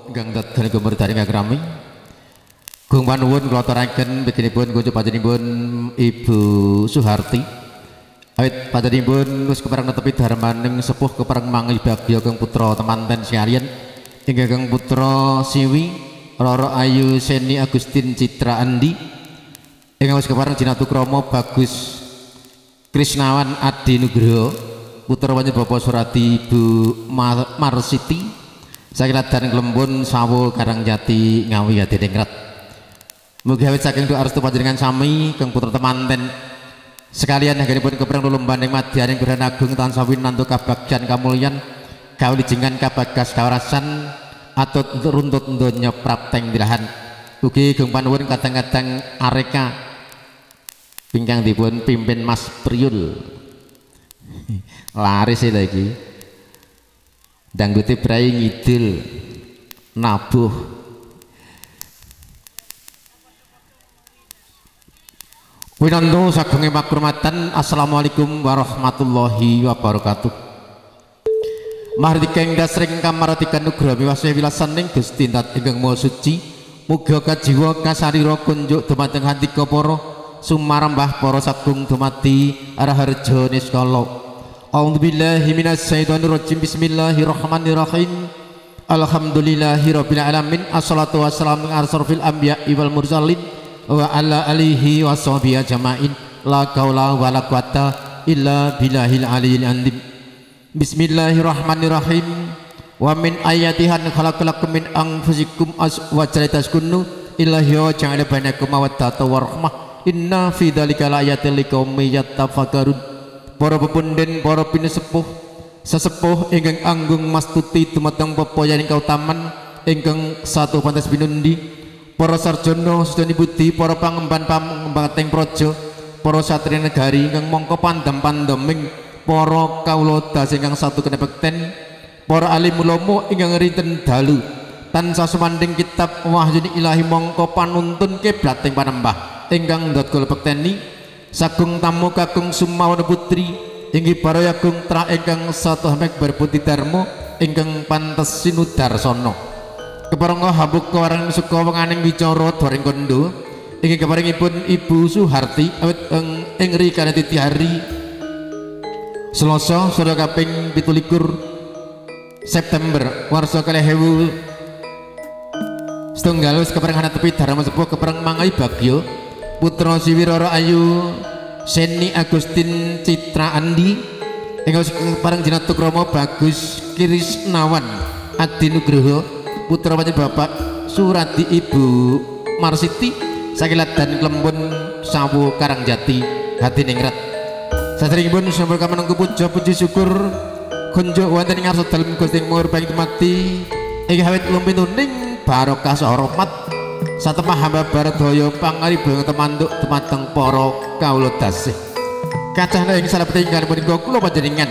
ingkang dados gumur daring krami. Gung panuwun kula aturaken bikinipun kunjuk panjenenganipun Ibu Suharti. Awit panjenenganipun wis kepareng netepi dharmaning sepuh kepareng mangi bagya kang putra temanten sekalian ingkang putra Siwi Roro Ayu Seni Agustin Citra Andi ingkang wis kepareng jinatu krama Bagus Krisnawan Adi Nugroho putra panjenengan Bapak Surati Ibu Marsiti saking Ladan Klembun Sawo Karangjati Ngawi Hadiningrat. Mugi awit saking doa restu panjenengan sami kang putra temanten sekalian anggenipun kepreng lulumban ing madyaning Burhan Agung tansah winantu kabagyan kamulyan kawilijengan kabagas kawarasan atut runtut donya prapteng dilahan. Ugi gung panuwun kadang-kadang areka ingkang dipun pimpin Mas Priul. Laris lagi danggute brai ngidul nabuh. Winantu sagenge pakurmatan. Assalamualaikum warahmatullahi wabarakatuh. Mahardika ing dasring kamaratikan nugraha miwasih wilasaning Gusti Tat ingkang Maha Suci. Muga kajiwa kasarira kunjuk dumateng handika para sumarembah para sagung dumadi raharja niskala. A'udzubillahi minasyaitonir rajim. Bismillahirrahmanirrahim. Alhamdulillahirabbil alamin. Assalatu wassalamu ala asrofil anbiya'i wal mursalin wa ala alihi wa sahbihi ajmain. La qaula wa la quwata illa billahil aliyyil azim. Bismillahirrahmanirrahim. Wa min ayatihan khalaqalakum min anfusikum azwajan litaskunu ilaihi wa ja'ala bainakum mawaddatan wa rahmah. Inna fi dzalika laayatin liqaumin yatafakkarun. Para pepunden, para pinesepuh, sesepuh ingkang anggung mastuti dumateng pepoyan kautaman ingkang satu pantes pinundi, para sarjana sujani budi, para pangemban pamembating praja, para satria negari ingkang mongko pandhem-pandheming para kawula das ingkang satu kenepekten, para alim ulama ingkang rinten dalu tansah sumandhing kitab wahyuni ilahi mongko panuntun kiblating panembah ingkang ndhat kula pekteni. Sagung tamu kakung sumawana putri inggih parayagung tra ingkang satu hamek berputi dharma ingkang pantes sinudarsana. Keparenga hambuk kewareng suka wenganing wicara dwaring kondo inggih keparingipun Ibu Suharti awit ing rikane titi hari Selasa sura kaping 27 September warsa 2000 setunggal wis kepareng netepi dharma sepuh kepareng mangai bagya putra Siwi Roro Ayu Seni Agustin Citra Andi ingkang kepareng jinatu krama Bagus Krisnawan Adi Nugroho putra panjenengan Bapak Surati Ibu Marsiti saking Ladan Klembun Sawo Karangjati Hadiningrat. Saderengipun sampun kamanunggu puja puji syukur kunjuk wonten ing ngarsa dalem Gusti Murba ing dumadi ing awit lumpituning barokah saha rahmat satemah hamba baradaya pangariba temanduk dumateng para kawula dasih. Kacahna ing salebete ingkang punika kula panjenengan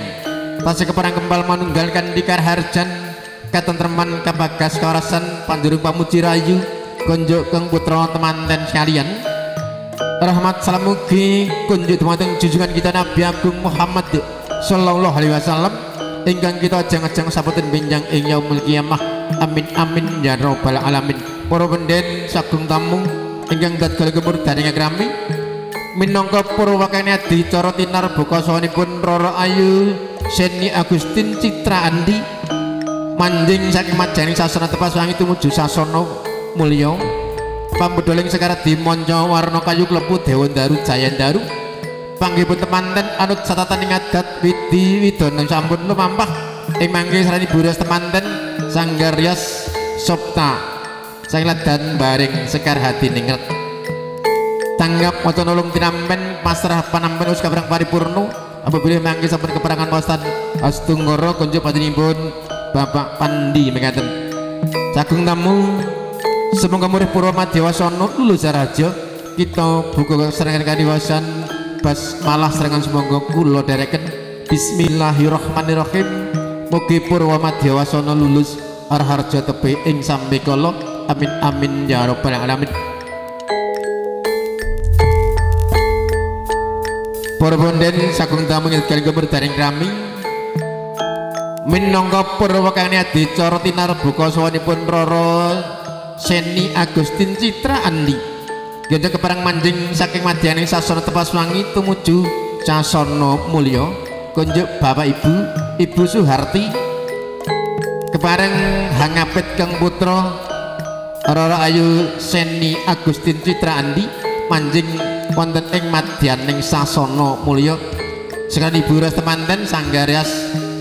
tasih kepareng kempal manunggal kanthi kaharjan katentreman kabagas kawarasan panjurung pamuji rayu kunjuk kang putra temanten sekalian. Rahmat salam mugi kunjuk dumateng junjungan kita Nabi Agung Muhammad sallallahu alaihi wasallam ingkang kita ajeng-ajeng sampun benjang ing yaumul kiamah. Amin amin ya rabbal alamin. Para penden sagung tamu ingkang dadgal gemur daring akrami minangka purwakane adicara tinar bukasanipun Roro Ayu Seni Agustin Citra Andi manjing saking majaning sasana tepas wangi tumuju sasana mulya pambedholing sekar dimanca warna kayu klepu dewa daru jayandaru panggihipun temanten anut satataning adat widi widana sampun lumampah ing mangke sarani buras temanten sanggar yas Sopta saking Ladan Baring Sekar Hadiningrat. Tanggap maca nulung tinampen pasrah panampen wis kaperang paripurna apabila mangke sampun keperangan wasan Astunggara kunjuk panjenenganipun Bapak Pandi mekaten. Sagung tamu semoga murih purwa madhyawasana lulus raja kita buka serangan kaniwasan basmalah serangan semoga kula dereken. Bismillahirrahmanirrahim. Mugi purwa madhyawasana lulus arharja tebe ing sambekala. Amin amin ya rabbal alamin. Para bonden sagung tamu ingkang gemur daring rami Minangka purwakane adicara tinarbuka sawanipun Roro Seni Agustin Citra Andi. Genjeng kepareng manjing saking madyaning sasana Tepas Wangi tumuju Sasana Mulya. Kunjuk Bapak Ibu, Ibu Suharti kepareng hangapit kang putra Roro Ayu Seni Agustin Citra Andi manjing wonten ing madyaning sasana mulya. Sekali Ibu Ras temanten Sanggarias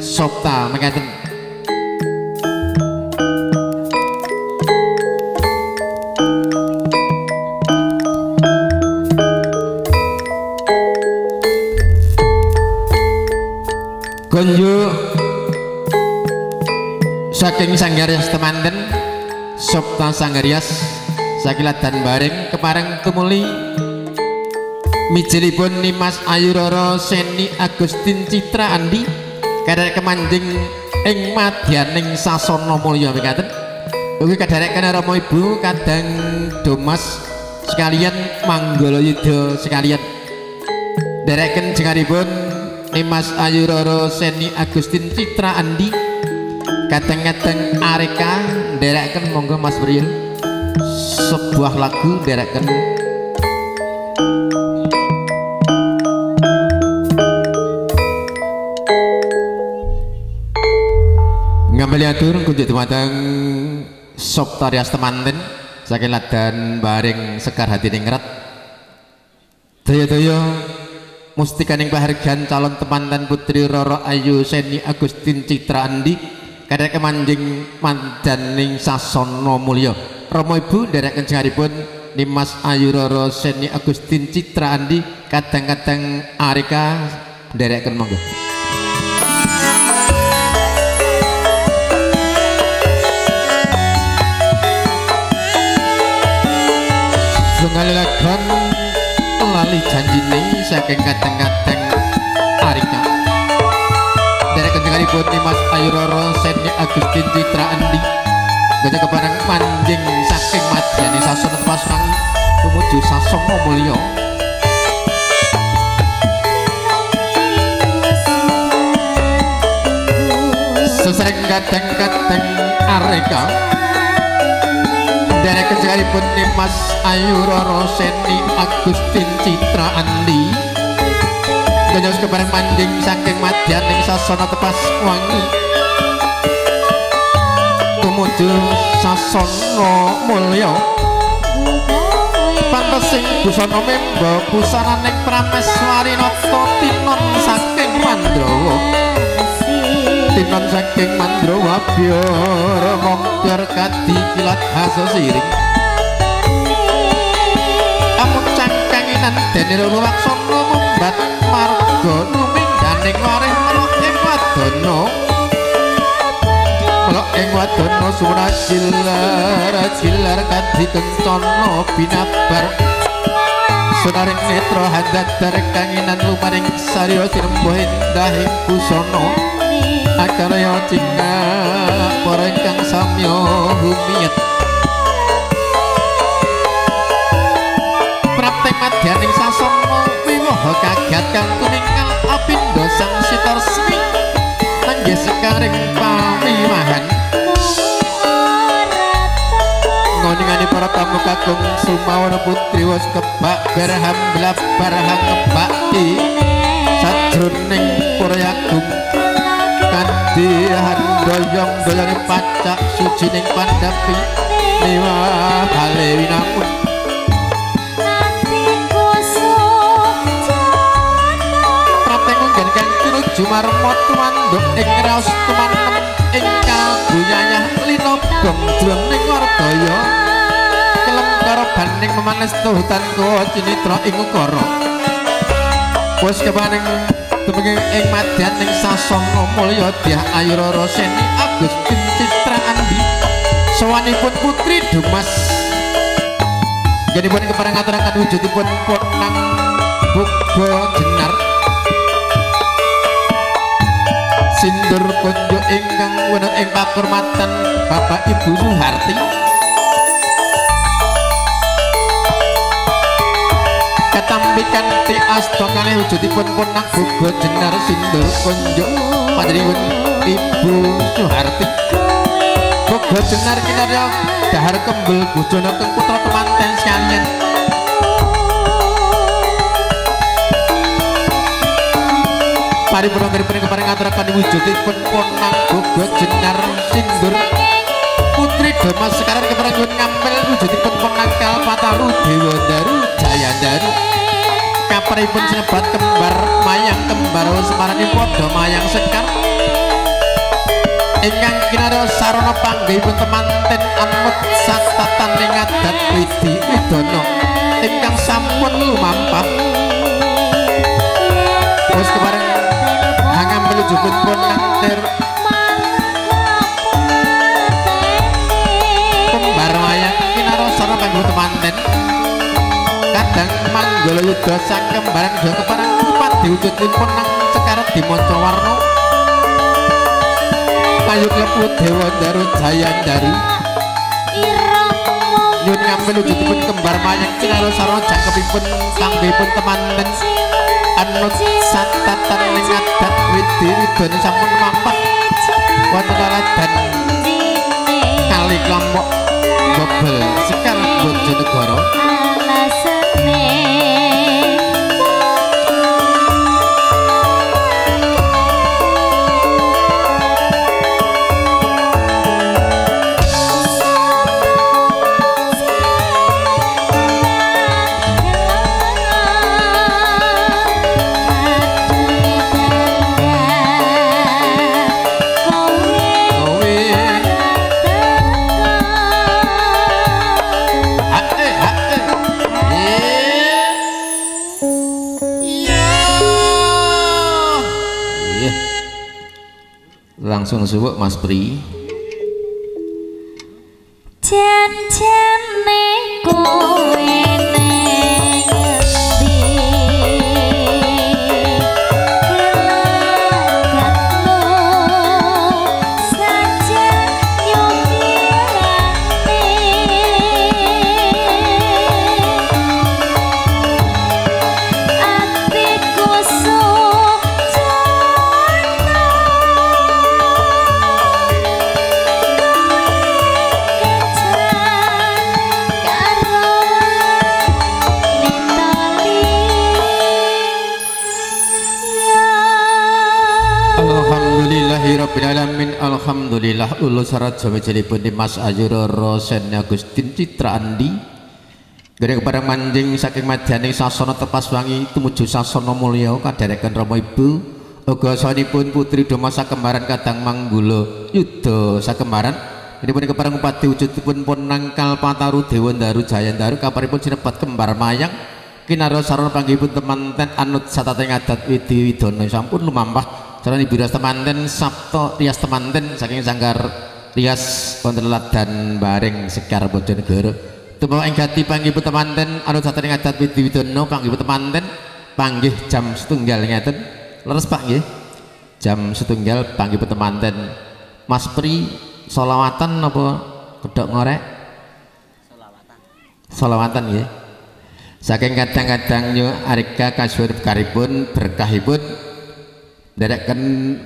Sopta mekaten. Kunjuk saking Sanggarias temanten Sopta Sanggarias sakiladan bareng kepareng tumuli mijilipun Nimas Ayu Roro Seni Agustin Citra Andi kadherek kemanjing ing madyaning sasana mulya mekaten. Ugi kadherekaken Rama Ibu kadang Domas sekalian manggala yudha sekalian. Dhereken jengaripun Nimas Ayu Roro Seni Agustin Citra Andi kadang-kadang areka nderekaken monggo Mas Priyo sebuah lagu nderekaken. Ngambali atur kunjuk dumateng Soptarias temanten saking ladan bareng Sekar Hadiningrat. Daya-daya mustikaning pahargyan calon temanten putri Roro Ayu Seni Agustin Citra Andi kadherek manjing mandaning sasana mulya. Rama Ibu nderekaken jengaripun Nimas Ayu Roro Seni Agustin Citra Andi kadang-kadang areka nderekaken monggo. Setunggal lagon lali janjine saking kadang-kadang arika. Nderekaken jengaripun Nimas Ayu Roro Seni Agustin Citra Andi gajah kepareng manjing saking madyane sasana Tepas Wangi tumuju sasana mulya. Sesreng kadang-kadang areka nderekaken jengaripun Nimas Ayu Roro Seni Agustin Citra Andi gajah kepareng manjing saking madyaning sasana Tepas Wangi tumuju sasana mulya. Pantesing busana memba busananing prameswari nata tinon saking Mandrawa. Tinon saking Mandrawa biar mongker kadi kilat haso siring. Amun cangkanginan dene Roro Laksana mumbat marga lumingganing warih melok ing wadana. Melok ing wadana sumena jilar jilar kadi kencana binabar. Sunaring netra handadar kanginan lumaring sarya sinembuh endahing busana. Akarya cingak para ingkang samya humiyat. Prapting madyaning sasana wiwaha kagat kang tumingal apindo sang sita resmi nenggih sekaring pawiwahan. Ngoningani para tamu kakung sumawana putri wis kebak berham blabar hang kebakti sajroning puryagung kandi handoyong doyone pacak sucining pandhapi miwah hale winangun. Prapteng unggen kang tinuju marma tumanduk ing raos tumanem ing kabuyayah linobong jroning wardaya kelem karo baning memanes tuhutan kuwa cinitra ing ukara. Wis kepaning tumenging ing madyaning sasana mulya Dyah Ayu Roro Seni Agustin Citra Andi sowanipun putri Dumas. Genipun kepareng ngaturaken wujudipun Ponang Buga Jenar sindur kunjuk ingkang wonten ing pakurmatan Bapak Ibu Suharti. Ketampi kanthi asta kalih wujudipun Ponang Buga Jenar sindur kunjuk panjenenganipun Ibu Suharti Boga Jenar kinarya dahar kembel bojone keng putra temanten sekalian. Paripurna kiripun kepareng ngaturaken wujudipun Ponang Boga Jenar Sindur Putri Doma Sekaran kepareng nyuwun ngampil wujudipun Ponang Kalpataru Dewa Daru Jayandaru. Kaparipun sinebat kembar mayang kembar semarani padha mayang sekar ingkang kinarya sarana panggihipun temanten anut satatan ing adat widi widana ingkang sampun lumampah. Wis kepareng hangampil wujudipun Ponang Ter kembar mayang kinarya sarana panggihipun temanten kadang manggala yuda sang kembaran uga kepareng upadi wujudipun Ponang Sekarat dimanca warna payu klepu Dewa Daru Jayandaru. Nyuwun ngampil wujudipun kembar mayang kinarya sarana jangkepipun panggihipun temanten anut satatan ing adat widi widana sampun mampah wonten laladan kali kelompok Bebel Sekar Bojonegoro. Langsung suwuk Mas Pri. Jan-jane kowe ning ngendi gelagatmu saja nyukirane atiku Alhamdulillahirabbil alhamdulillah ulus raja mejelipun Mas Ayu Roro Sen Agustin Citra Andi gere kepareng manjing saking madyaning sasana tepas wangi tumuju sasana mulya kadherekan Rama Ibu uga sahanipun putri Doma sakembaran kadang manggula yuda sakembaran inipun kepareng upadi wujudipun Ponang Kalpataru Dewa Daru Jayandaru kaparipun sinebat kembar mayang kinarya sarana panggihipun temanten anut satating adat widi widana sampun lumampah sarana Ibu Rias temanten Sabto Rias temanten saking sanggar Rias wonten Ladan Bareng Sekar Bojonegoro. Tumawa ing gati panggihipun temanten anut satating adat widi widana panggihipun temanten panggih jam setunggal ngeten. Leres Pak nggih. Jam setunggal panggihipun temanten. Mas Pri solawatan napa kedok ngorek? Solawatan. Solawatan nggih. Saking kadang-kadang nyu arika kasuwur karipun berkahipun ndereken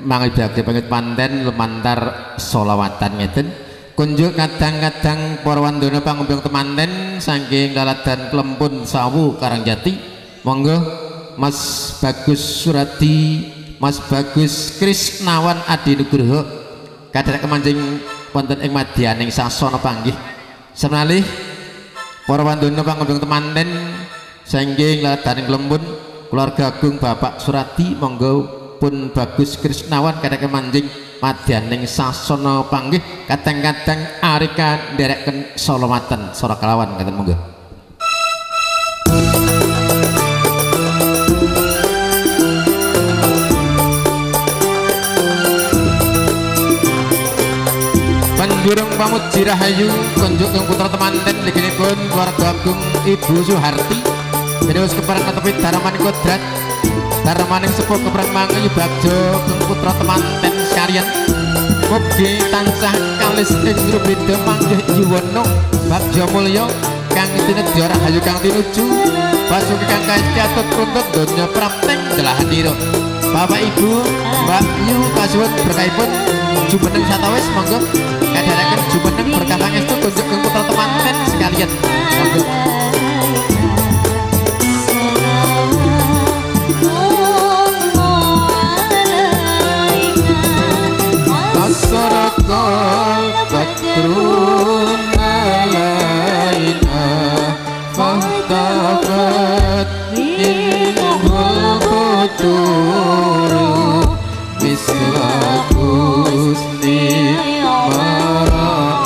mangibakti pangit panten lumantar solawatan ngeten. Kunjuk kadang-kadang para wandana pangumbung temanten saking laladan Klempun Sawu Karangjati. Monggo Mas Bagus Suradi, Mas Bagus Krisnawan Adi Nugroho kadherek kemanjing wonten ing madyaning sasana panggih. Semalih para wandana pangumbung temanten saking laladan Klempun keluarga agung Bapak Suradi monggo pun Bagus Krisnawan kadheke manjing madyaning sasana panggih kadang-kadang arika ndereken solawatan sora kalawan ngaten monggo. Panjurung pamuji rahayu kunjuk kang putra temanten liginipun keluarga agung Ibu Suharti. Jadi wis kepareng netepi dharmaning kodrat dharmaning sepuh kepareng mangayu bagja kang putra temanten sekalian. Mugi tansah kalis ing rubeda manggih yuwana bagja mulya kang tinedya rahayu kang tinuju basuki kang kaitut runtut donya prapting delahanira. Bapak Ibu Mbak Yu kasuwun berkahipun jumeneng satawis monggo kadharaken jumeneng berkah pangestu kunjuk keng putra temanten sekalian monggo. Tasaraqal badrun alaina fahtafat minhul quturu misla husni mara'aina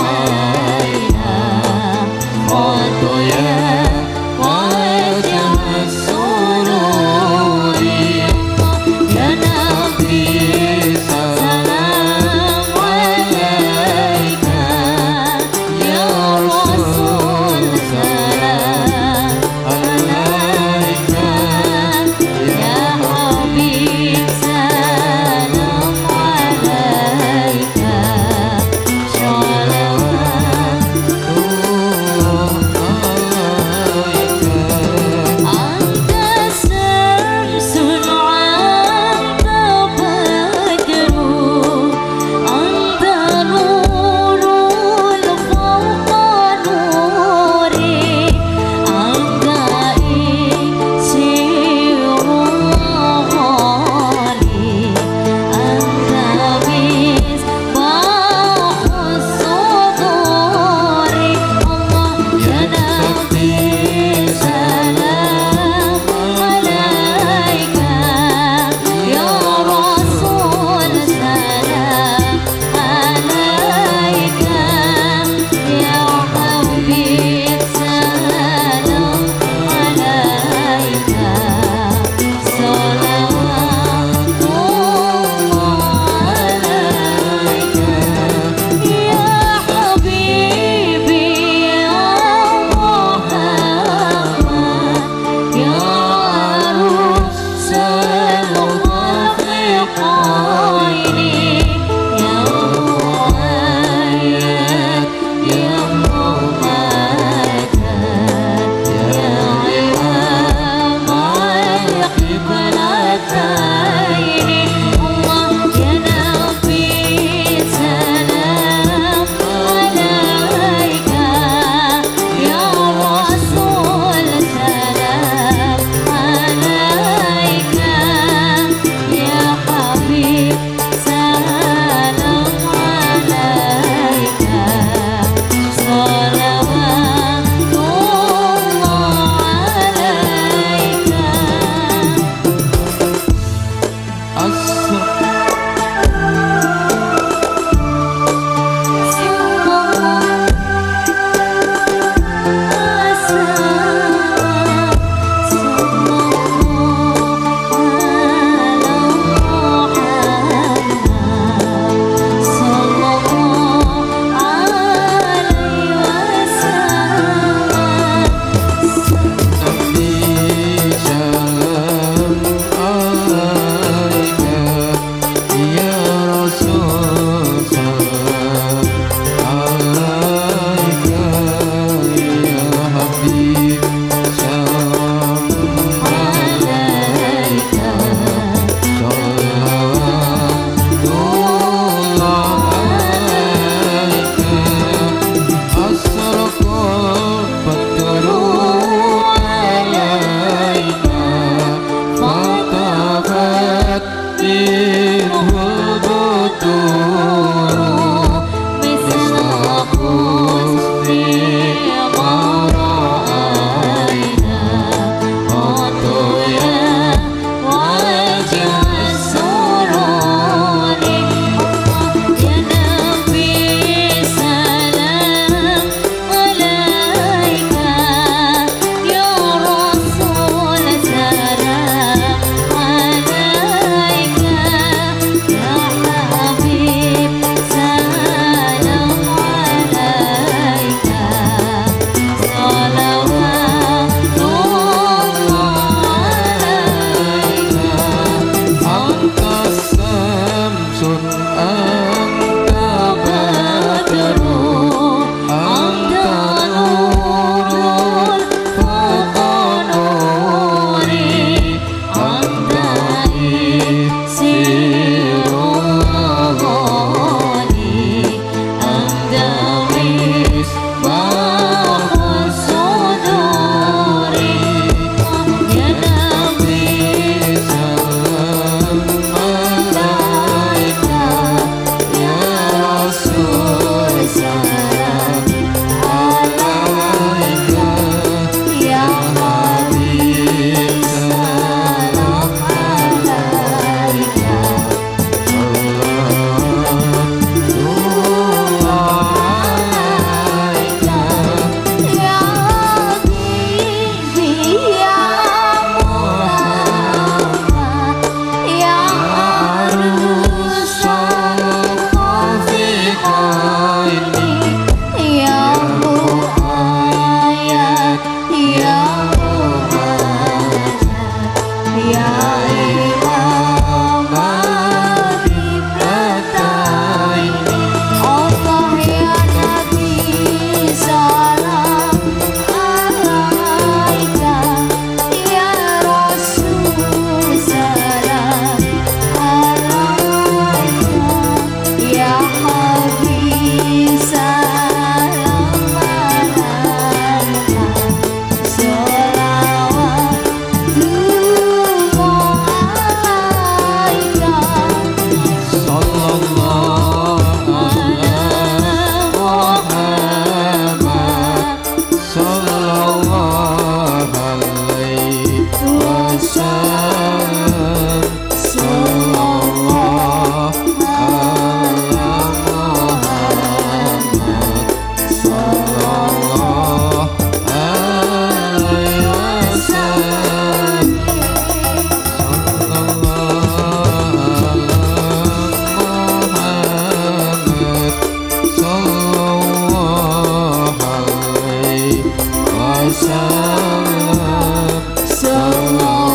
Wasallam. Sallallahu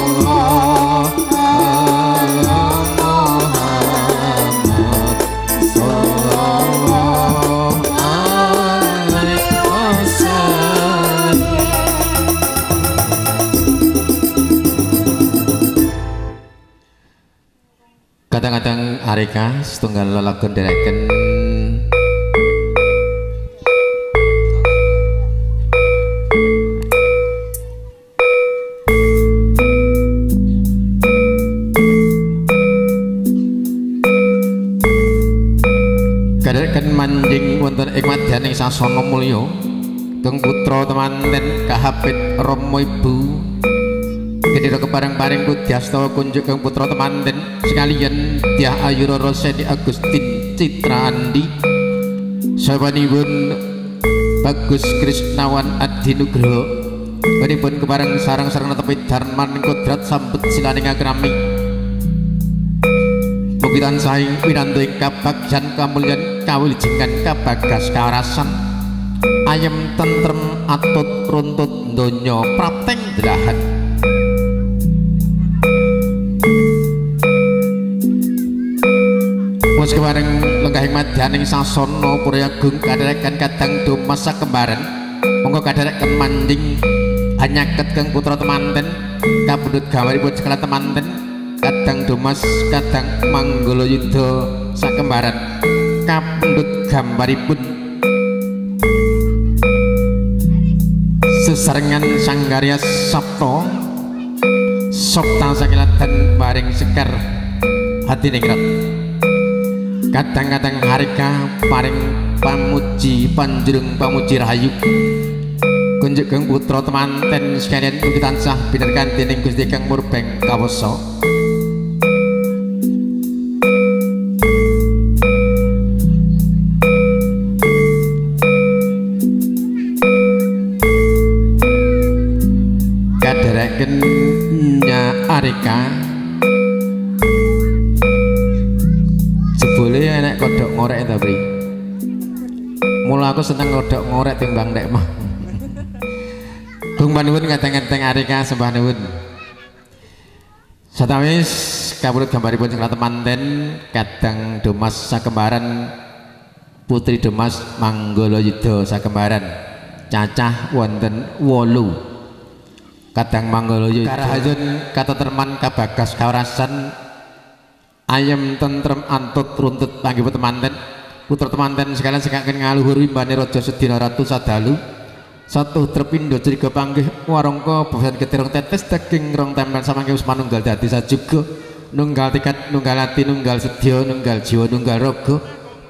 ala Muhammad sallallahu alaihi wasallam. Kadang-kadang areka setunggal lelagon dereken kadereken manjing wonten ing madyaning sasana mulya keng putra temanten kahapit rama ibu Kedira kepareng-pareng pudyasta kunjuk keng putra temanten sekalian Dyah Ayu Roro Seni Agustin Citra Andi sapanipun Bagus Krisnawan Adi Nugroho panipun kepareng sareng-sareng netepi dharman kodrat sambet silaning akrami mugi tansah ing winantu ing kabagyan kamulyan kawilujengan kabagas kawarasan ayem tentrem atut runtut donya prapteng delahan. Wes kepareng lenggahing madyaning sasana Puryagung kadherekan kadang Domas sakembaran monggo kadherekan manjing hanyaket keng putra temanten kapundhut gawaripun sekalian temanten kadang Domas kadang Manggalayuda sakembaran kapundhut gambaripun sesarengan Sanggarya Sapta Sapta sakiladan baring sekar hatiningrat. Kadang-kadang harika paring pamuji panjurung pamuji rahayu kunjuk keng putra temanten sekalian mugi tansah binerkan dening Gusti Kang Murbeng kawasa. Kadhereken nya arika jebule enek kodhok ngorek ta Pri. Mula aku seneng kodhok ngorek timbang nek mah. Gung panuwun kadang-kadang arika sembah nuwun. Satawis kapurut gambaripun sing temanten kadang Domas sakembaran Putri Domas Manggalayuda sakembaran cacah wonten 8. Kadang Manggalayuda karahayun kateterman kabagas kawarasan ayem tentrem antut runtut panggih temanten putra temanten sekalian sekaken ngaluhur wimbane raja Sedina Ratu Sadalu satu trepindo curiga panggih warangka babasan getirong tetes daging rong tempel samangke wis manunggal dadi sajuga nunggal tikat nunggal ati nunggal sedya nunggal jiwa nunggal raga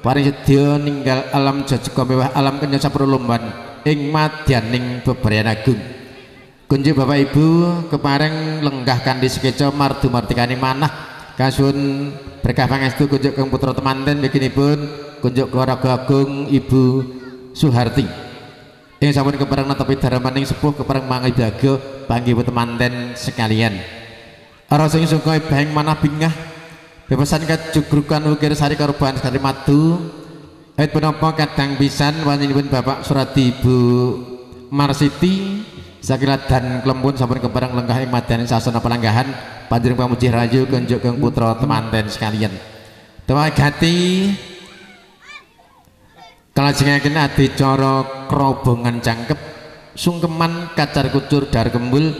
paring sedya ninggal alam jajaka mewah alam kenya saprolomban ing madyaning bebrayan agung. Kunci bapak ibu kepareng lenggah kanthi sekeca mardu martikane manah kasuwun berkah pangestu kunjuk keng putra temanten bikinipun kunjuk keluarga agung Ibu Suharti ing sampun kepareng netepi dharmaning sepuh kepareng mangibagya panggih temanten sekalian. Ara sing sungka ibahing manah bingah bebesan kajugrukan ukir sari korban sekali madu ait punapa kadang pisan wancinipun Bapak Suradi Ibu Marsiti sakiladan klempun sampun kepareng lenggah ing madyaning sasana palanggahan panjenengan pamuji rahayu kunjuk keng putra temanten sekalian. Temagati kalajengaken adicara krobongan cangkep sungkeman kacar kucur dar kembul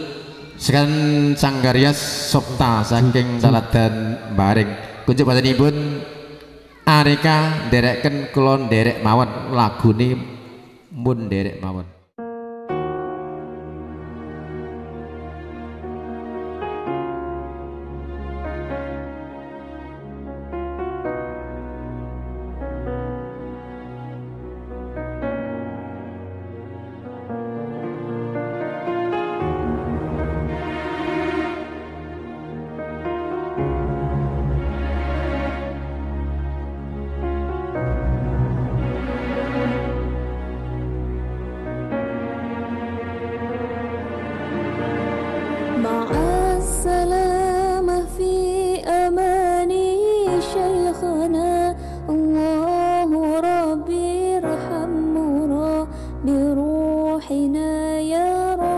sekalian Sanggarya Sapta saking Taladan Baring. Kunjuk panjenenganipun areka ndereken kula nderek mawon lagune mun nderek mawon. بروحنا يا رب.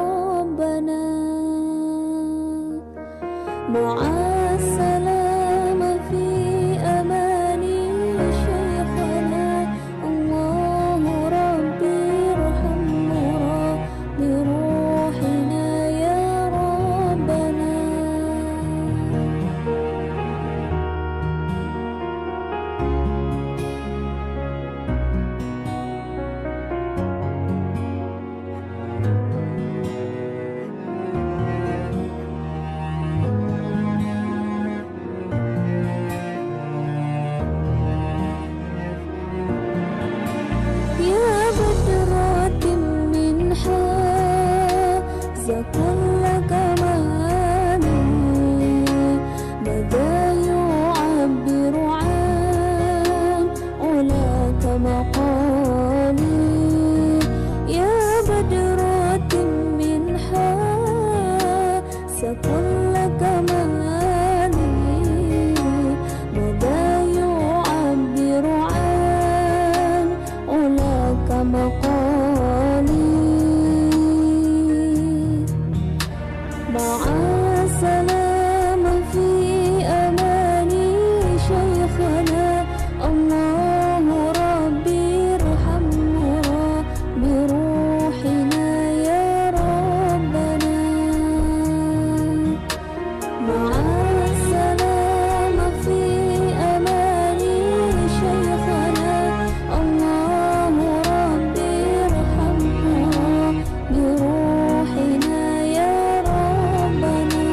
كل كمالي، ماذا يعبر عن علاك مقالي. مع السلامة في أماني شيخنا، الله ربي ارحمنا بروحنا يا ربنا. مع السلامة في أماني شيخنا، الله ربي ارحمنا بروحنا يا ربنا.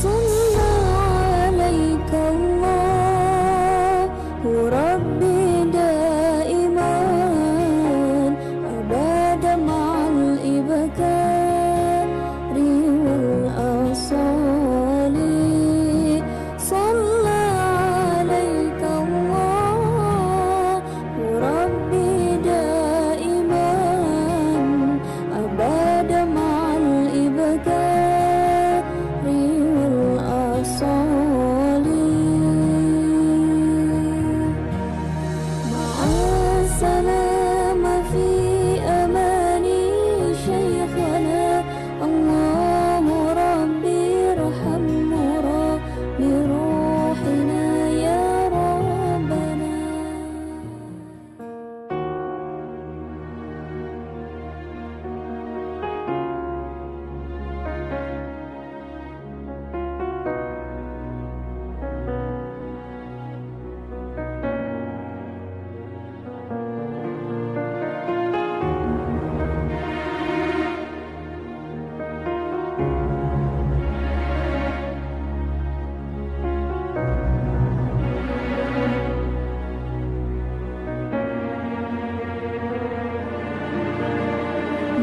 صلى عليك الله ربي دائما أبدا مع الإبكار والأصال. صلى عليك الله ربي دائما أبدا مع الإبكار والأصال. مع السلامة في أماني شيخنا، الله ربي ارحمنا بروحنا يا ربنا.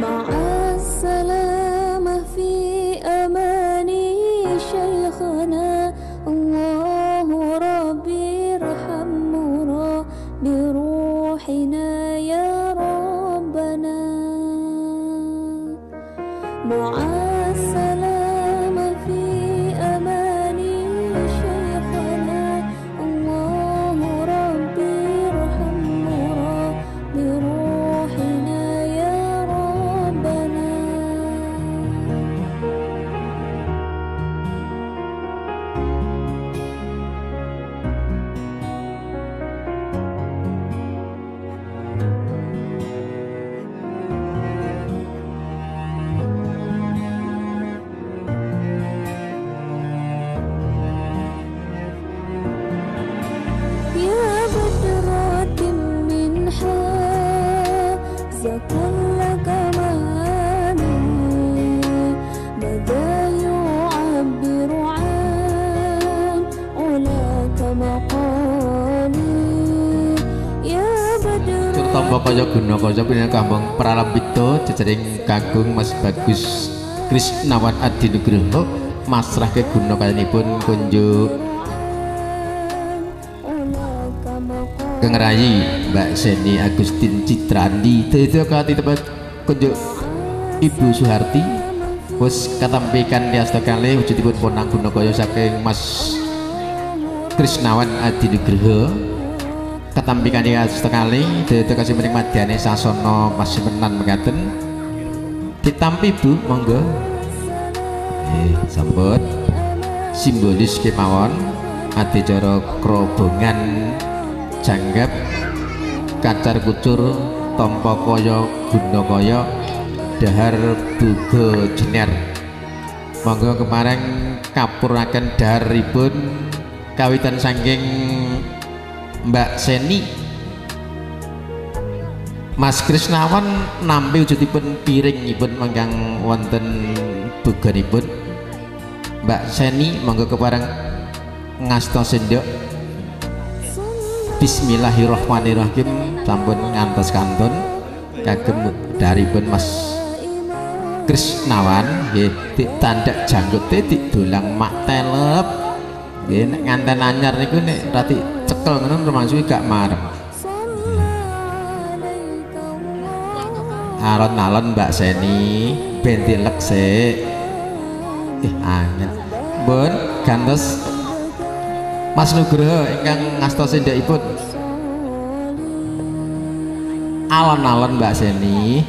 مع السلامة في أماني شيخنا، الله ربي ارحمنا بروحنا يا ربنا. مع السلامة في أماني شيخنا، الله ربي ارحمنا بروحنا يا ربنا. يا بدرة من حاز كل كمال، ماذا يعبر عن علاك مقالي. يا بدرة Tamba kaya guna kaya pinangan kambang pralambita jejering kakung Mas Bagus Krisnawan Adinugroho masrahke guna kayanipun kunjuk علاك مقالي. Kang Mbak Seni Agustin Citrandi itu katitepat kunjuk Ibu Suharti wis katampi kanthi asta kalih wujudipun ponang guna kaya saking Mas Krisnawan Adinugroho katampi kanthi asta kalih itu kasih mening madyane sasana pasimenan mekaten ditampi Bu monggo. Sampun simbolis kemawon adicara krobongan janggap kacar kucur tampa kaya guna kaya dahar buga jener. Monggo kemarin kapuraken daharipun kawitan saking Mbak Seni. Mas Krisnawan nampi wujudipun piringipun mangkang wonten buganipun. Mbak Seni monggo kepareng ngasta sendok Bismillahirrahmanirrahim sampun ngantos kantun kagem daripun Mas Krisnawan nggih ditandak janggote didulang mak telep nggih nek nganten anyar niku nek rati cekel ngono rumangsa gak marem. Alon-alon Mbak Seni ben dilek sik. Angel. Mbun gantos Mas Nugroho ingkang ngasta sendhekipun. Alon-alon Mbak Seni.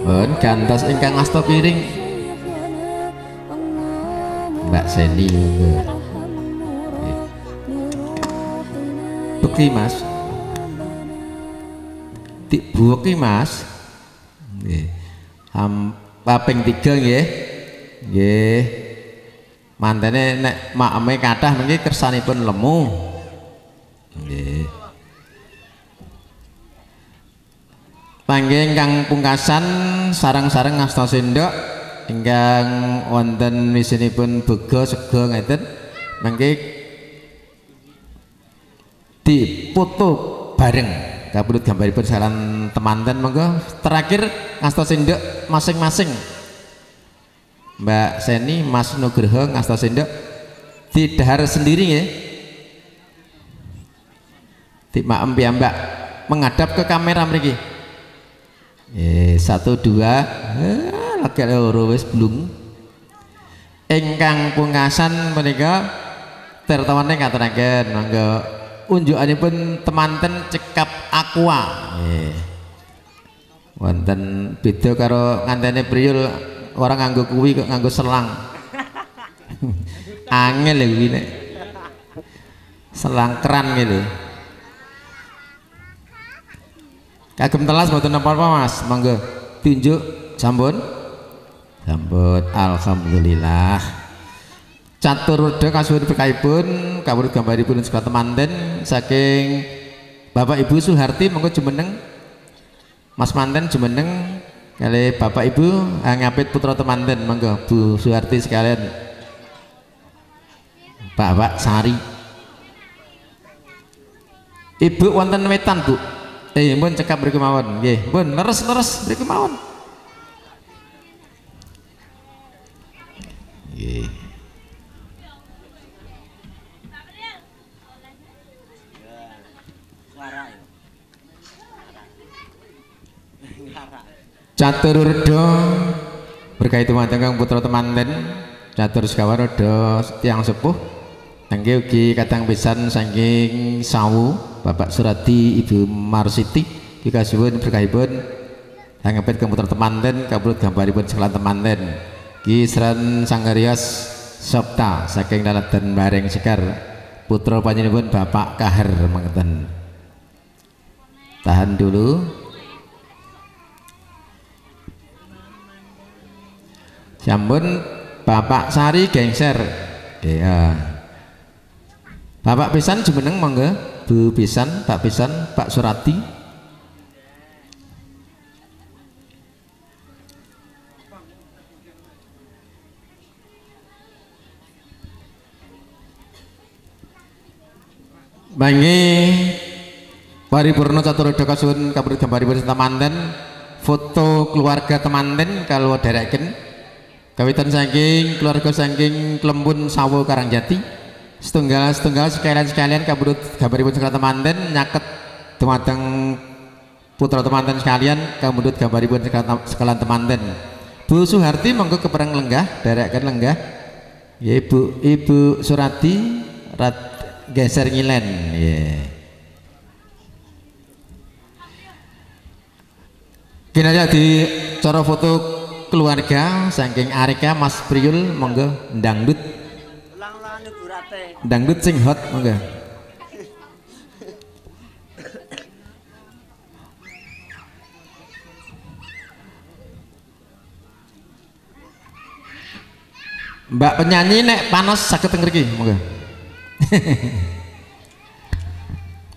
Mbun gantos ingkang ngasta piring Mbak Seni. Beki Mas. Dibuweki Mas. Nggih. Kaping 3 nggih. Nggih. Mantene nek makeme kathah mengki kersanipun lemu. Nggih. Panggih ingkang pungkasan sareng-sareng ngasta sendhok ingkang wonten wisinipun bega sega ngeten mengki dipoto bareng kapundhut gambaripun saran temanten monggo terakhir ngasta sendhok masing-masing. Mbak Seni, Mas Nugroho ngasta sendhok didahar sendiri nggih. Dimaem piyambak menghadap ke kamera mriki. 1 2 lagi loro wis blung. Ingkang pungkasan punika tirtawane ngaturaken monggo unjukanipun temanten cekap aqua. Nggih. Wonten beda karo ngantene Priyul ora nganggo kuwi kok nganggo selang. Angel lho kuwi nek. Selang keran gitu. Kagem telas mboten napa-napa Mas, monggo tunjuk sampun. Sampun alhamdulillah. Catur wedha kasuwun berkahipun kawruh gambaripun segala temanten saking Bapak Ibu Suharti monggo jumeneng. Mas manten jumeneng kali Bapak Ibu ngapit putra temanten monggo Bu Suharti sekalian. Bapak Sari. Ibu wonten wetan Bu. Pun cekap mriku mawon nggih. Pun leres-leres mriku mawon. Nggih. Catur redha berkait dumateng Kang putra temanten catur sekawan redha tiyang sepuh nggih ugi kadang pisan saking Sawu Bapak Suradi Ibu Marsiti kikasuwun berkahipun angepit komputer temanten kabudut gambaripun sekalian temanten Ki Sran Sanggarios Sabta saking Laladan Bareng Sekar putra panjenenganipun Bapak Kahar mengeten. Tahan dulu. Sampun Bapak Sari gengser. Iya. Bapak pisan jumeneng monggo. Bu pisan, Pak pisan, Pak Surati. Mangke paripurna catur wedha kasuwun kapundhut gambaripun temanten foto keluarga temanten kalau dereken kawitan saking keluarga saking Klembun Sawo Karangjati setunggal-setunggal sekalian-sekalian kapundhut gambaripun sekalian temanten nyaket dumateng putra temanten sekalian kapundhut gambaripun sekalian temanten. Bu Suharti monggo kepereng lenggah dereken lenggah. Ya Ibu, Ibu Surati rat geser ngilen nggih. Kinaya di cara foto keluarga saking Arika Mas Priyul monggo ndangdut. Dangdut sing hot monggo. Mbak penyanyi nek panas saged teng mriki monggo.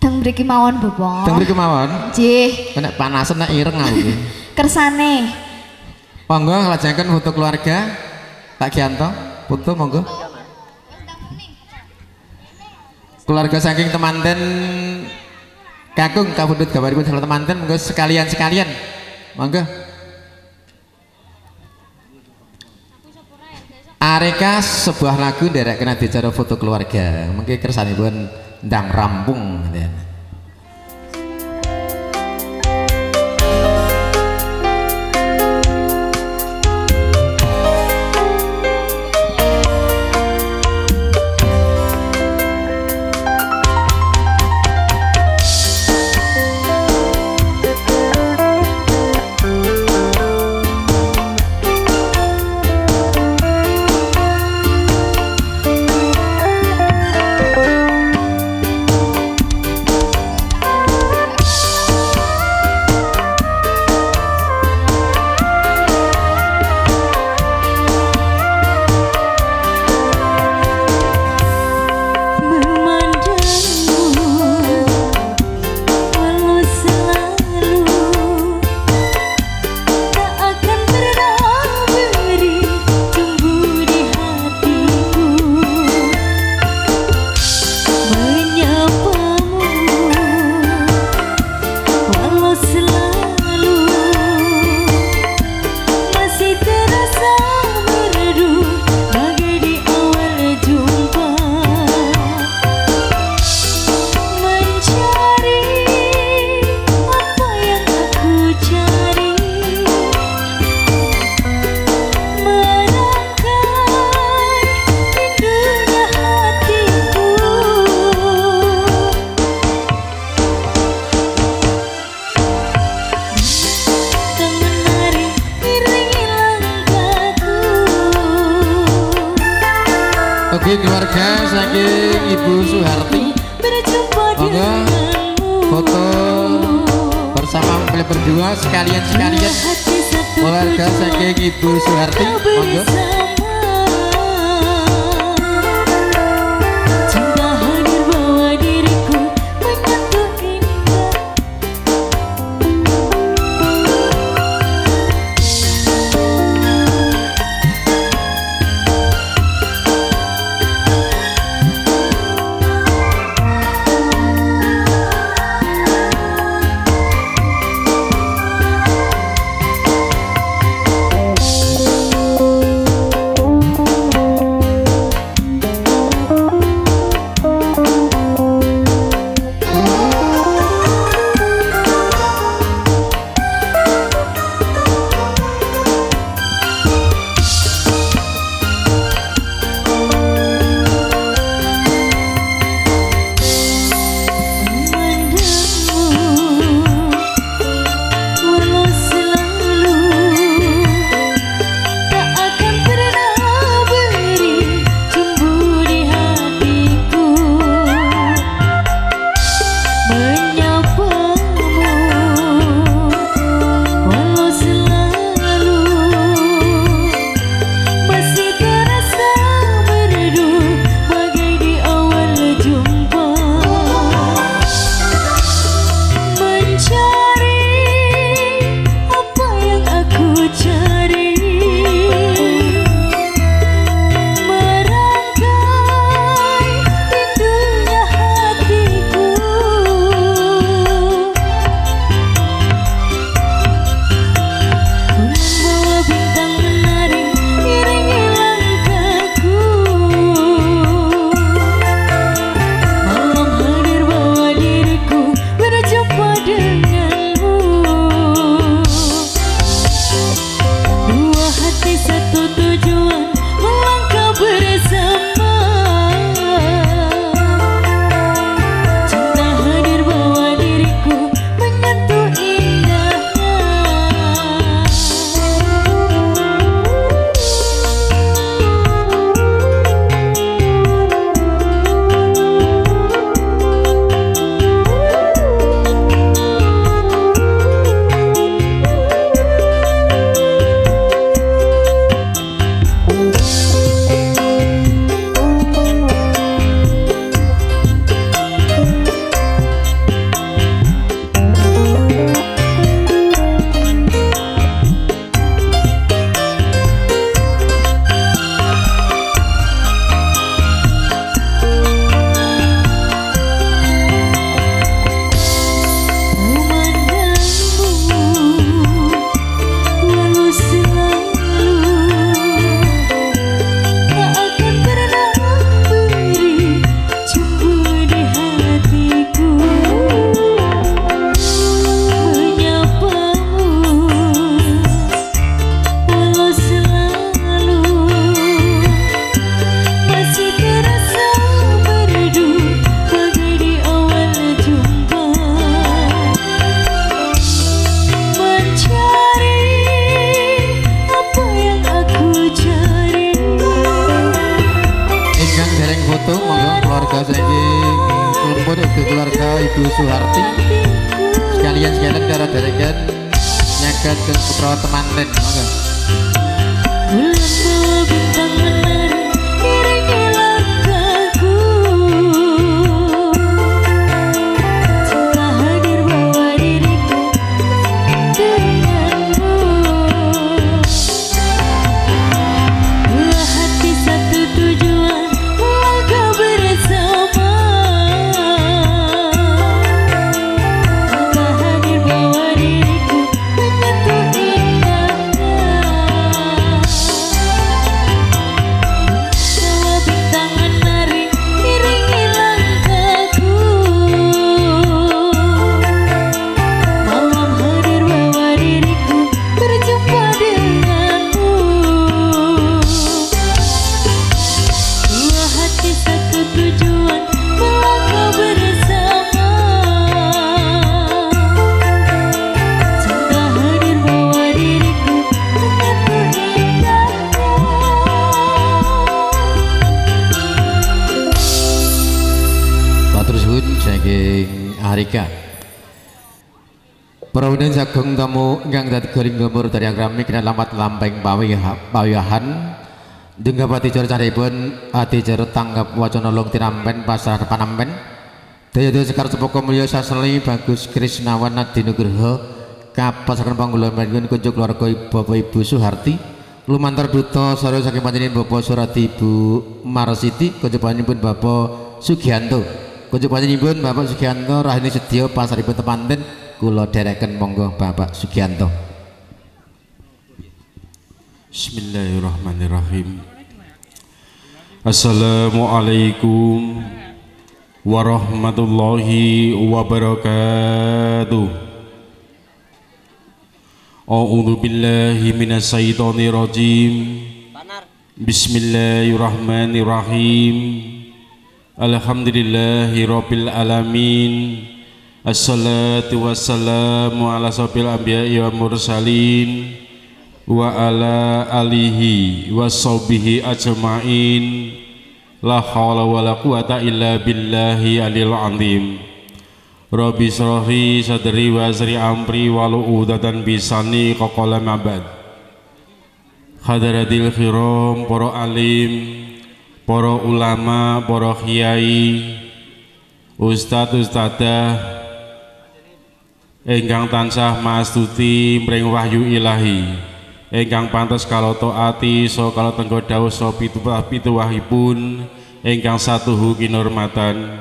Teng mriki mawon Bapak. Teng mriki mawon. Nggih. Nek panasen nek ireng aku iki. Kersane. Monggo nglajengaken foto keluarga Pak Gianto, foto monggo. Keluarga saking temanten kakung kapundhut gambaripun salah temanten monggo sekalian-sekalian. Monggo. Areka sebuah lagu nderek kena dicara foto keluarga. Mungkin kersanipun ndang rampung ngoten. Oke keluarga saking Ibu Suharti, monggo foto bersama mempelai berdua sekalian-sekalian. Keluarga saking Ibu Suharti, monggo. Ibu Suharti. Sekalian-sekalian karo derekan nyaket ke putra temanten. Monggo. Bulan bawa bintang menari iringi langkahku. Cinta hadir bawa diriku denganmu. Dua hati satu tujuan melangkah bersama. Cinta hadir bawa diriku menyentuh indahnya. Bawa bintang menari iringi langkahku. Malam hadir bawa diriku berjumpa denganmu. Dua hati satu tujuan melangkah bersama. Cinta hadir bawa diriku menyentuh indahnya. Matur suwun saking Arika. Para wonten sagung tamu ingkang dadi goring gembur dari akrami kena lamat lampeng pawiyahan. Denggapati cara caripun adicara tanggap wacana long tinampen pasrah panampen. Daya daya sekar cepaka mulya saseli Bagus Krisnawan Adinugraha kapasaken panggula panjenengan kunjuk keluarga Bapak Ibu Suharti lumantar duta sarwa saking panjenengan Bapak Surati Ibu Marsiti kunjuk panjenenganipun Bapak Sugianto. Kunjuk panjenenganipun Bapak Sugianto rahini sedya pasaripun temanten kula dereken monggo Bapak Sugianto. Bismillahirrahmanirrahim. Assalamualaikum warahmatullahi wabarakatuh. A'udzu billahi minasyaitonir rajim. Bismillahirrahmanirrahim. Alhamdulillahi rabbil alamin. Assalatu wassalamu ala asyrafil anbiya'i wal mursalin wa ala alihi washabihi ajmain. La haula wala quwata illa billahi alil azim. Rabbi shrahli sadri wa yassir amri wahlul 'uqdatam bisani qaqala mabad. Hadaratil kiram, para alim, para ulama, para kiai, ustadz ustadzah ingkang tansah mastuti mring wahyu ilahi, ingkang pantes kalau taati so kalau tenggo dawuh so pituwahipun ingkang satuhu kinurmatan.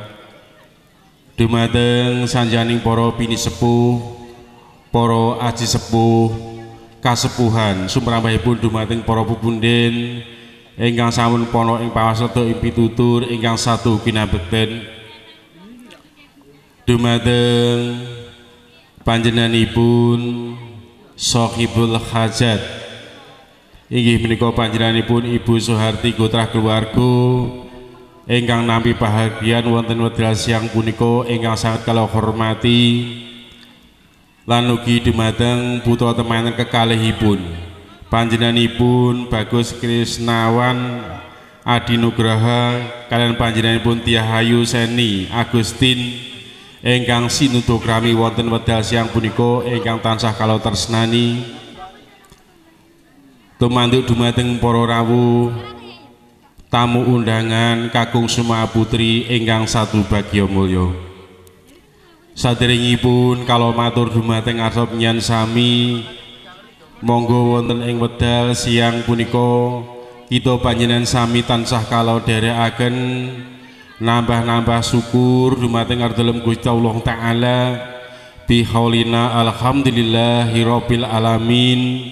Dumateng sanjaning para pinisepuh, para aji sepuh, kasepuhan sumrambahipun dumateng para pupunden ingkang sampun pana ing pawasada ing pitutur ingkang satuhu kinabekten. Dumateng panjenenganipun Sohibul Hajat inggih menika panjenenganipun Ibu Suharti Gotrah keluarga ingkang nampi bahagian wonten wedal siang punika ingkang sangat kula hormati, lan ugi dumateng putra temanten kekalihipun panjenenganipun Bagus Krisnawan Adinugraha kalian panjenenganipun Tiahayu Seni Agustin ingkang sinudugrami wonten wedal siang punika ingkang tansah kula tresnani. Tumanduk dumateng para rawuh tamu undangan kakung Suma Putri ingkang satu bagya mulya. Saderengipun kala matur dumateng arsa panjenengan sami, monggo wonten ing wedal siang punika kita panjenengan sami tansah kala dherekaken nambah-nambah syukur dumateng dalem Gusti Allah Ta'ala bihaulina alhamdulillahirabbil alamin.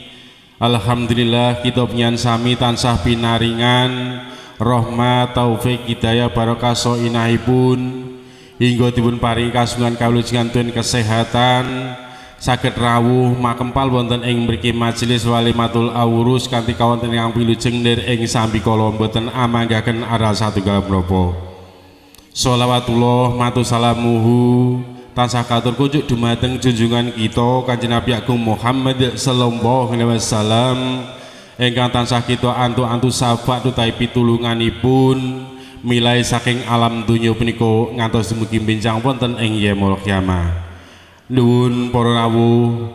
Alhamdulillah kita panjenengan sami tansah pinaringan rahmat taufik hidayah barokah soinahipun hingga dipun paringi kasungan kawulujengan tuen kesehatan saged rawuh makempal wonten ing mriki majelis walimatul aurus kanthi kawonten ingkang wilujeng nir ing sambikala mboten amanggaken aral satunggal menapa. Sholawatullah matu salamuhu tansah katur kunjuk dumateng junjungan kita Kanjeng Nabi Agung Muhammad sallallahu alaihi wasallam ingkang tansah kita antu-antu syafaat utawi pitulunganipun milai saking alam donya punika ngantos dumugi benjang wonten ing yaumul kiamah. Nuwun para rawuh,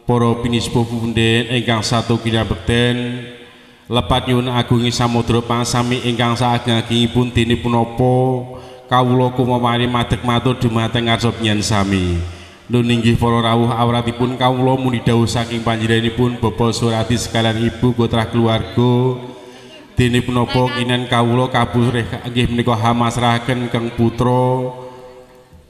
para pinisepuh punden ingkang satu kinabekten, lepat nyuwun agungi samudra pangsami ingkang saageng-agengipun dene punapa kawula kumawari madeg matur dumateng ngarsa panjenengan sami. Nun inggih para rawuh awratipun kawula muni dawuh saking panjenenganipun Bapak Surati sekalian Ibu gotrah keluarga dene punapa kinen kawula kaburih inggih menika hamasrahaken keng putra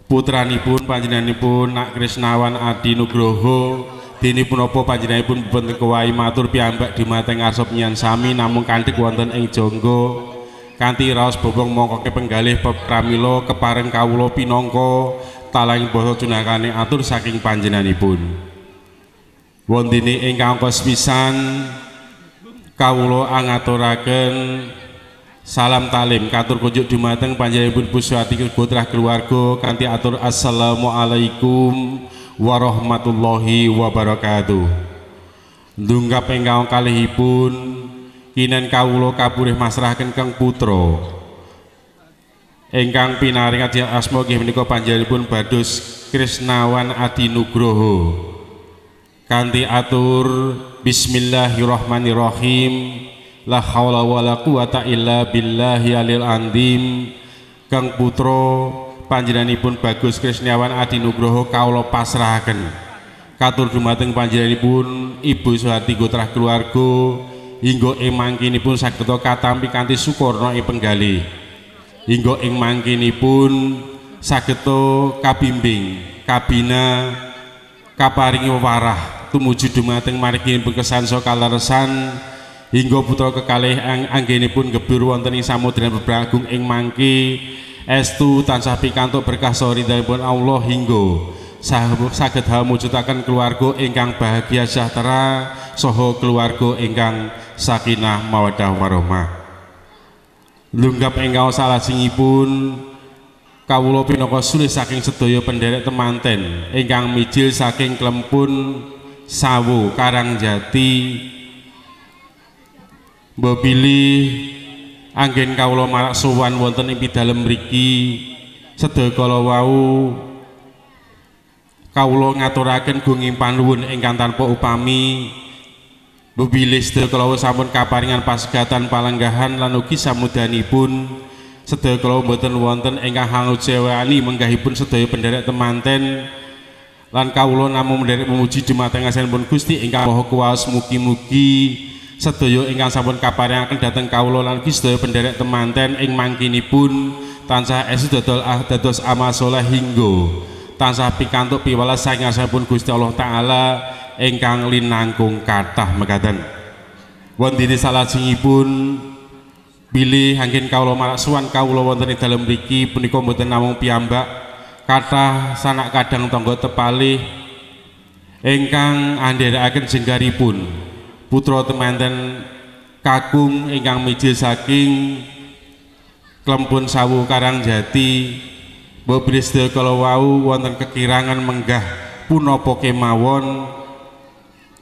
putranipun panjenenganipun Nak Krisnawan Adi Nugroho dene punapa panjenenganipun boten kewahi matur piyambak dumateng ngarsa panjenengan sami namung kanthi wonten ing jangga kanthi raos bobong mongko penggalih pramila kepareng kawula pinangka talang basa cunakane atur saking panjenenganipun. Wontene ingkang angka sepisan kawula angaturaken salam talim katur kunjuk dumateng panjenenganipun Buswati gotrah keluarga kanthi atur assalamualaikum warahmatullahi wabarakatuh. Ndungkap ingkang kalihipun kinen kawula kapurih masrahaken keng putra ingkang pinaring asma nggih menika panjenenganipun Bados Krisnawan Adi Nugroho kanthi atur bismillahirrahmanirrahim la haula wala quwata illa billahi alil azim. Keng putra panjenenganipun Bagus Krisnawan Adi Nugroho kawula pasrahaken katur dumateng panjenenganipun Ibu Suhati gotrah keluarga hingga ing mangkinipun saged katampi kanthi sukurna ing penggalih hingga ing mangkinipun saged kabimbing kabina kaparingi wewarah tumuju dumateng margi pungkasan saha kaleresan hingga putra kekalih anggenipun gebur wonten ing samudra Agung ing mangke estu tansah pikantuk berkah saha ridhanipun Allah hingga saged hamujudaken keluarga ingkang bahagia sejahtera saha keluarga ingkang sakinah mawaddah warahmah. Lunggap ingkang salajengipun kawula pinaka sulih saking sedaya penderek temanten ingkang mijil saking Klempun Sawu Karangjati mbok bilih anggen kawula marak sowan wonten ing pidalem mriki sedaya kala wau kawula ngaturaken gunging panuwun ingkang tanpa upami. Mbok bilih sedaya kala wau sampun kaparingan pasegatan palenggahan lan ugi samudanipun sedaya kala mboten wonten ingkang hangucewani menggahipun sedaya penderek temanten lan kawula namung menderek memuji dumateng asmanipun Gusti ingkang Maha Kuwaos. Mugi-mugi sedaya ingkang sampun kaparingaken dhateng kawula lan ugi sedaya penderek temanten ing mangkinipun tansah estu dados amal saleh hingga tansah pikantuk piwelas saking asmanipun Gusti Allah Taala ingkang linangkung kathah mekaten. Wontene salajengipun bilih anggen kawula marak sowan kawula wonten ing dalem mriki punika mboten namung piyambak kathah sanak kadang tangga tepalih ingkang andherekaken jenggaripun putra temanten kakung ingkang mijil saking Klempun Sawu Karangjati. Mbok bilih sedaya kala wau wonten kekirangan menggah punapa kemawon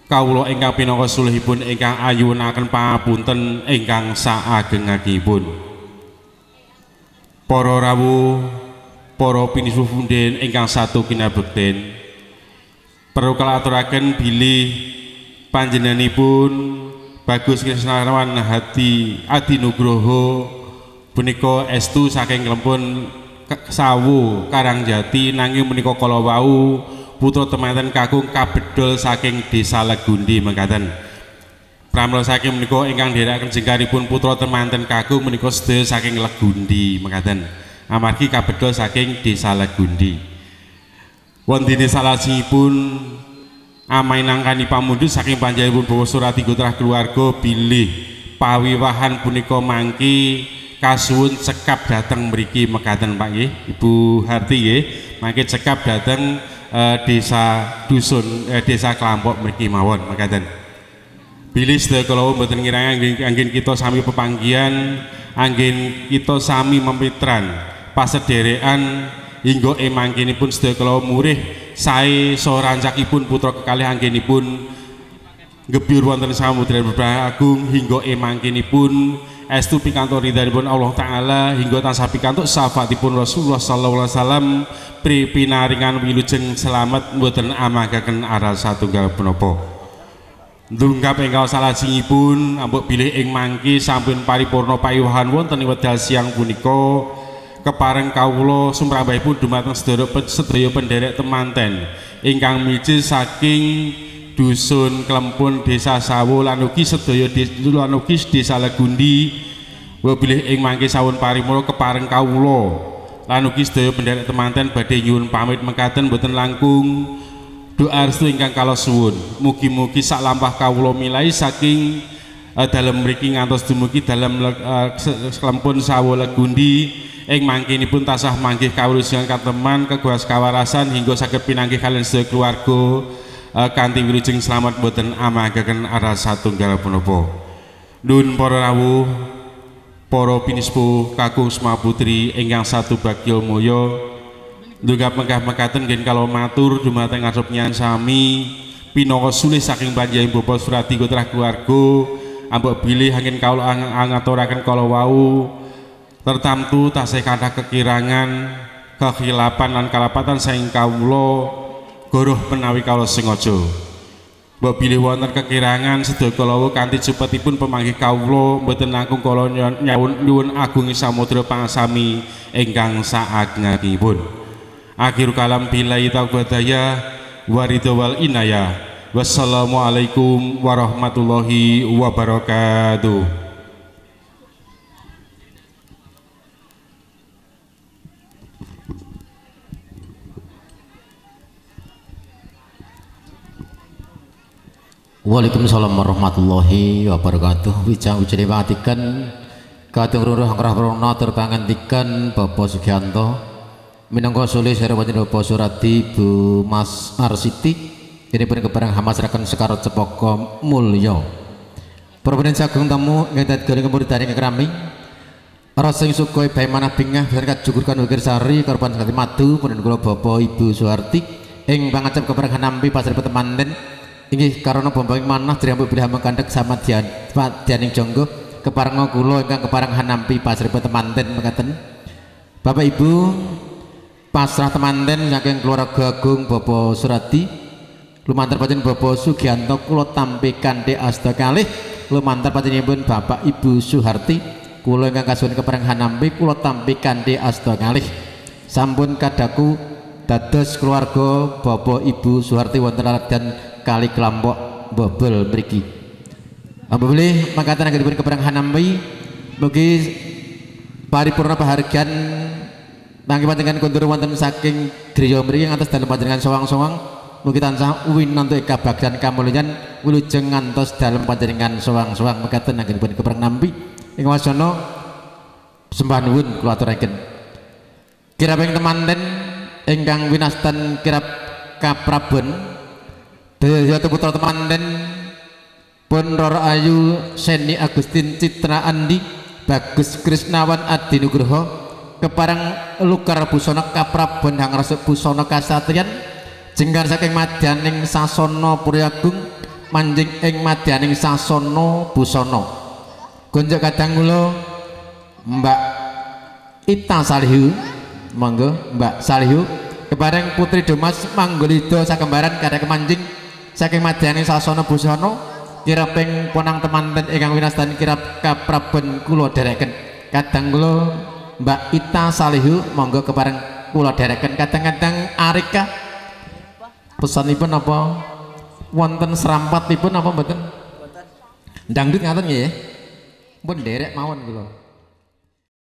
kawula ingkang pinangka sulihipun ingkang ayunaken pangapunten ingkang saageng-agengipun. Para rawuh, para pinisuwun punden ingkang satu kinabekten, perlu kula aturaken bilih panjenenganipun Bagus Krisnawan Hadi Adi Nugroho punika estu saking Klempun Sawu Karangjati nanging menika kala wau putra temanten kakung kabedol saking desa Legundi mekaten. Pramila saking menika ingkang nderekaken jengkaripun putra temanten kakung menika sedaya saking Legundi mekaten. Amargi kabedol saking desa Legundi. Wontene salajengipun amainangkani pamundhut saking panjenenganipun Bapak Surati gotrah keluarga bilih pawiwahan punika mangke kasuwun cekap dateng mriki mekaten Pak nggih, Ibu Harti nggih, mangke cekap dateng desa dusun desa Klampok mriki mawon mekaten. Bilih sedaya kala mboten ngirangi anggen kita sami pepanggihan, anggen kita sami memitran pasederekan hingga ing mangkinipun sedaya kala murih sae saha rancakipun putra kekalih anggenipun gebyur wonten samudra Agung hingga ing mangkinipun estu pikantuk ridhanipun Allah Ta'ala hingga tansah pikantuk syafaatipun Rasulullah sallallahu alaihi wasallam pinaringan wilujeng selamat mboten amagaken aral satunggal punapa. Ndungkap ingkang salajengipun ambek bilih ing mangke sampun paripurna payiwahan wonten ing wekdal siang punika kepareng kawula sumrambahipun dumateng sedaya penderek temanten ingkang mijil saking dusun Klempun Desa Sawo lan ugi sedaya lan ugi Desa Legundi bilih ing mangke sawun paripurna kepareng kawula lan ugi sedaya penderek temanten badhe nyuwun pamit mekaten boten langkung doa restu ingkang kala suwun. Mugi-mugi sak lampah kawula milai saking dalem mriki ngantos dumugi dalem Klempun Sawo Legundi ing mangkinipun tansah manggih kawulujengan kateman keguas kawarasan hingga saged pinanggih kaliyan sedaya keluarga kanthi wilujeng slamet boten amagaken aras satunggal punapa. Nuwun para rawuh, para pinispuh kakung Sma Putri ingkang satu bagya mulya ndungkap mekah mekaten nggih kala matur dumateng ngarep sami pinaka sulih saking panjenengan Bapak Suradi putra keluarga ambek bilih angin kawula ngaturaken kala wau tertamtu tasih kathah kekirangan kehilapan lan kalapatan saking kawula goroh menawi kawula sengaja. Mbok bilih wonten kekirangan sedaya kala wau kanthi cepetipun pemanggih kawula mboten langkung kala nyuwun agung samudra pangasami ingkang saageng-agengipun. Akhir kalam billahi taufiq waridho wal inayah. Wassalamualaikum warahmatullahi wabarakatuh. Waalaikumsalam warahmatullahi wabarakatuh. Wijang wijayawatikan katung ruruh angkrah prana tur pangandikan Bapak Sugianto minangka sulih sareng Bapak Suradi Bu Mas Arsiti ini pun kepareng hamasraken Sekar Cepaka Mulya. Para penjenengan sagung tamu ngedat garing kemuridan ingkang rami rasa ing suka bae manah bingah bisan kajugurkan ukir sari korban sangati madu punten kula Bapak Ibu Suharti ing pangacep kepareng nampi pasar temanten inggih karana bombong manah driyambuk bilih mangkandhek samadyan padyaning jangga keparenga kula ingkang kepareng hanampi pasar temanten mekaten. Bapak Ibu pasrah temanten saking keluarga agung Bapak Suradi lumantar panjenengan Bapak Sugianto kula tampi kanthi asta kalih lumantar panjenenganipun Bapak Ibu Suharti kula ingkang kasuwun kepareng hanampi kula tampi kanthi asta kalih sampun kadaku dados keluarga Bapak Ibu Suharti wonten laladan Kali Klampok Bobol mriki. Apabila makaten anggenipun kepareng hanampi mugi paripurna pahargyan mangke panjenengan kundur wonten saking griya mriki ngantos dalem panjenengan sowang-sowang mugi tansah winantu kabagyan kamulyan wilujeng ngantos dalem panjenengan sowang-sowang mekaten anggenipun kepareng nampi ing wasana sembah nuwun kula aturaken. Kiraping temanten ingkang winastan kirap kaprabon daya putra temanten pun Roro Ayu Seni Agustin Citra Andi Bagus Krisnawan Adi Nugroho kepareng lukar busana kaprabon hangrasa busana kasatriyan jengkar saking madyaning sasana Puryagung manjing ing madyaning sasana busana. Gonjok kadang kula Mbak Ita Salihu monggo Mbak Salihu kepareng Putri Domas Manggolida sakembaran kadang kemanjing saking madyaning sasana busana kiraping ponang temanten ingkang winastan kirap kaprabon kula dereken. Kadang kula Mbak Ita Salihu monggo kepareng kula dereken. Kadang-kadang Arika pesanipun apa wonten serampatipun apa mboten? Dangdut ngaten nggih. Pun derek mawon kula.